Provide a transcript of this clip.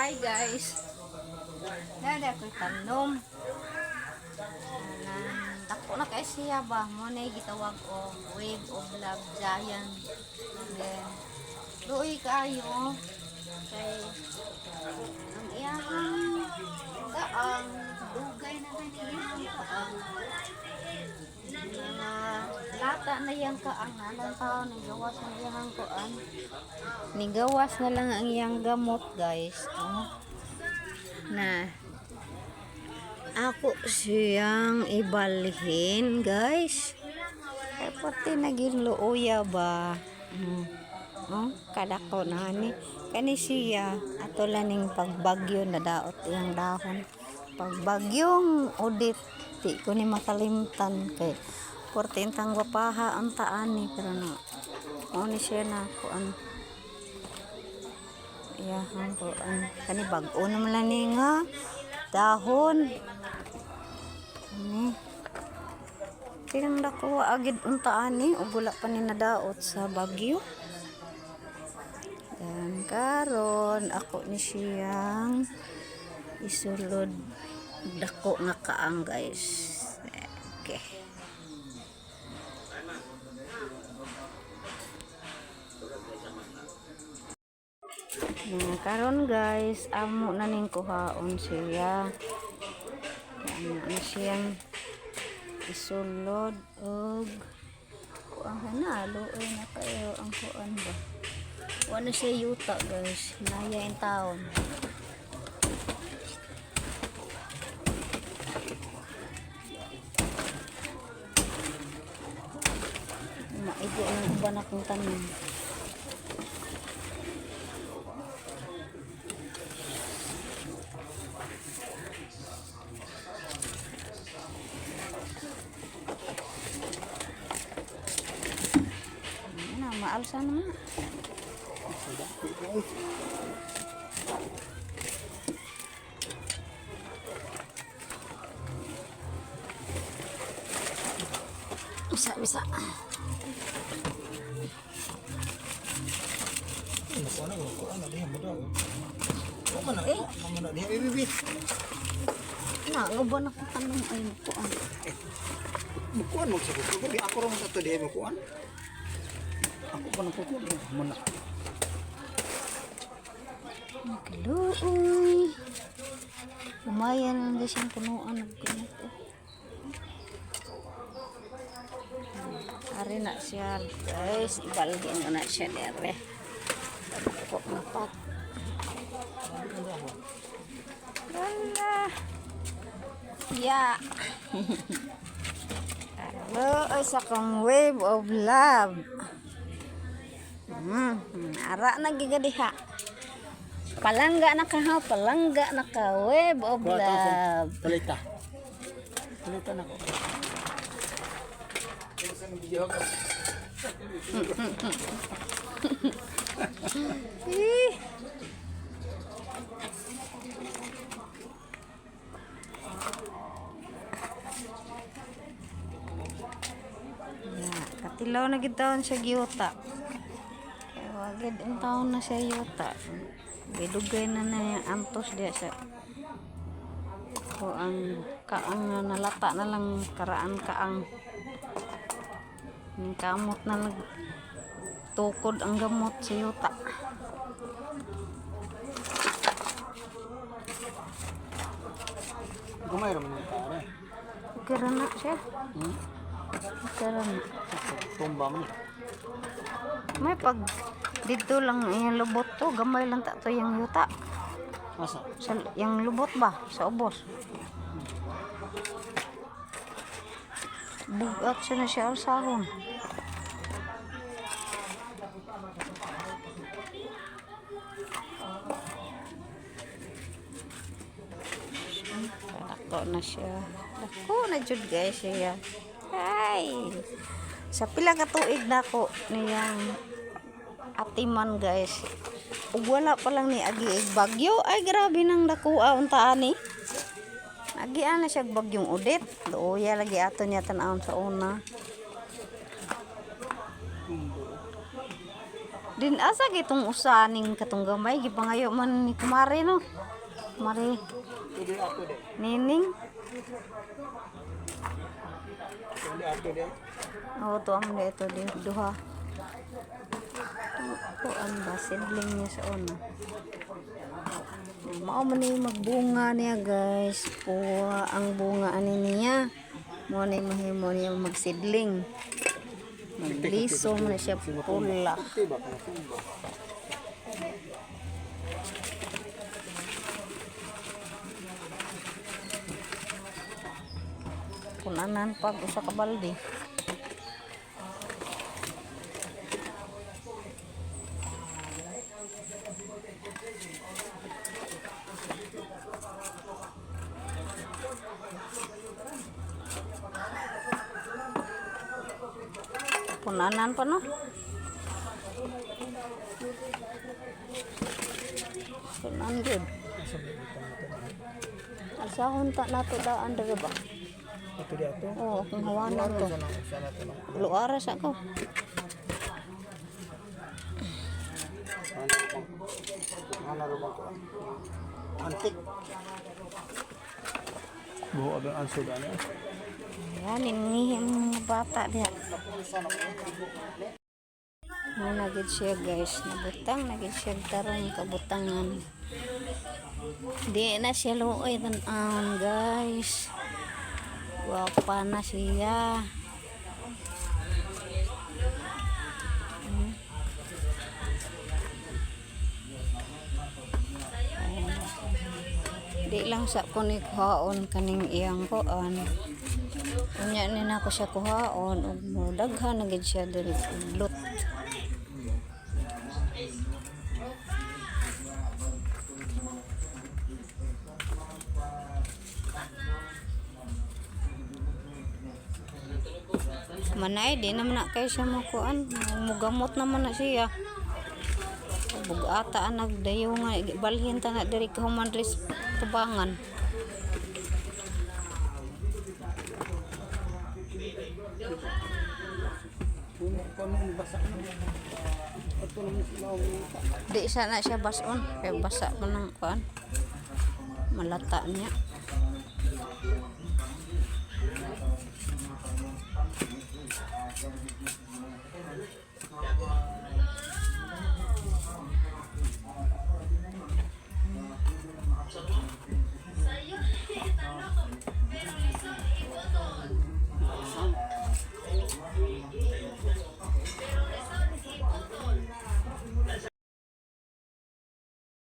Hi guys. Nada ko tanom. Nang dako na kay siya ba mo na gitawag og Wave of Love Giant. Then luoy kaayo kay ang iyang kaang dugay na kay iyang kaang mga lata na iyang kaang nalang taon ni gawas na iyang kuan, nigawas na lang ang iyang gamot, guys. Oh. Na ako siyang ibalhin, guys, kay pati naging luoya ba. Oh, kadako na ni kani siya. Ato lang ning pagbagyo na daot iyang dahon pagbagyong Odette. Di ko ni makalimtan kay porte intang gwapaha ang taan ni, pero na mao ni siya na kuan, iyahang kuan. Kani bag-o naman lang ni nga dahon ni. Tinang dako agid unta ani ug wala pa ni nadaot sa bagyo. Dan karon ako ni siyang isulod dako nga kaang, guys. Okay. Nga karon guys, amo na ning kuhaon siya. Amo na siyang isulod og kuan na, luoy na kayo ang kuan ba. Wala siya yuta, guys. Naya in taon. Maigo ng uban akong tanim. Ano, maalsa naman. Bisa, bisa. Eh, mana diha bibi. Na, uban akong tanim ay kuan. Bukuan mo sa kuko. Bi ako ra mo sa to diha bukuan. Ako pa nang kuko mana. Nagluoy. Lumayan lang guys yung punuan ng ganito. Ari na siya, guys. Ibalgin ko na siya dere. Dako na pa. Wala. Ya. Hello, sa kong Wave of Love. Ara na gigadiha. Palangga na ka ha, palangga na ka, Wave of Love. Palita. Palita na ko. Eh. Ya, katilaw na gid taon siya giyuta. Kaya wagid ang taon na siya yuta. Gidugay na na yung antos diya sa ko ang kaang nga nalata na lang karaan kaang. Ning kamot na nag tukod ang gamot sa yuta. Gumay ra man ni pare. Okay ra na siya. Okay ra na. Tumba man. May pag dito lang yung lubot to, gamay lang ta to yung yuta. Asa? Sa, yung lubot ba? Sa ubos. Bugat siya na siya alsahon. Dako na siya. Dako na jud guys siya. Ay. Sa pila ka tuig na ko niyang atiman, guys. Ug wala pa lang ni agi ig bagyo. Ay, grabe nang dakuha unta ani. Agian na siya og bagyong Odette. Luoya lagi ato niya tan-awon sa una. Din asa gitong usa ning katong gamay gipangayo man ni kumare no. Kumare Ito ato de. Nining. Ito ato de. Oo, to ang ito din duha. Kuan ba sidling niya sa una. Mao man ni magbunga niya, guys. Puwa ang bunga ani niya. Mo na mahimo niya magsidling. Magliso man na siya pula. Tiba ka na tumba. Kunanan pag usa ka balde. Punanan pa no? Punan gud. Alsahon ta nato daan diri ba? Ito di ato. Oo, akong hawanan to. Sana sana to. Luara sa ko. Ano ro bang kuan? Antik. Buho abang anso gani. Ayan, inihi ang mga bata diha. Mo na gid siya, guys, nabutang na gid siya tarong kabutangan. Di na siya luoy tan-awon, guys. Gwapa na siya. Di lang sa ko ni kuhaon kaning iyang kuan. Unya ni nako siya kuhaon ug mo daghan na gid siya diri udlot. Manay, di naman na kayo siya makuan. Mugamot naman na siya. Bugata ang nagdayo nga balhin ta na diri kahuman diri sa tubangan. Puno ko nung basa na. Ato nung sila. Di sa na siya bason kay basa man ang kuan. Malata niya.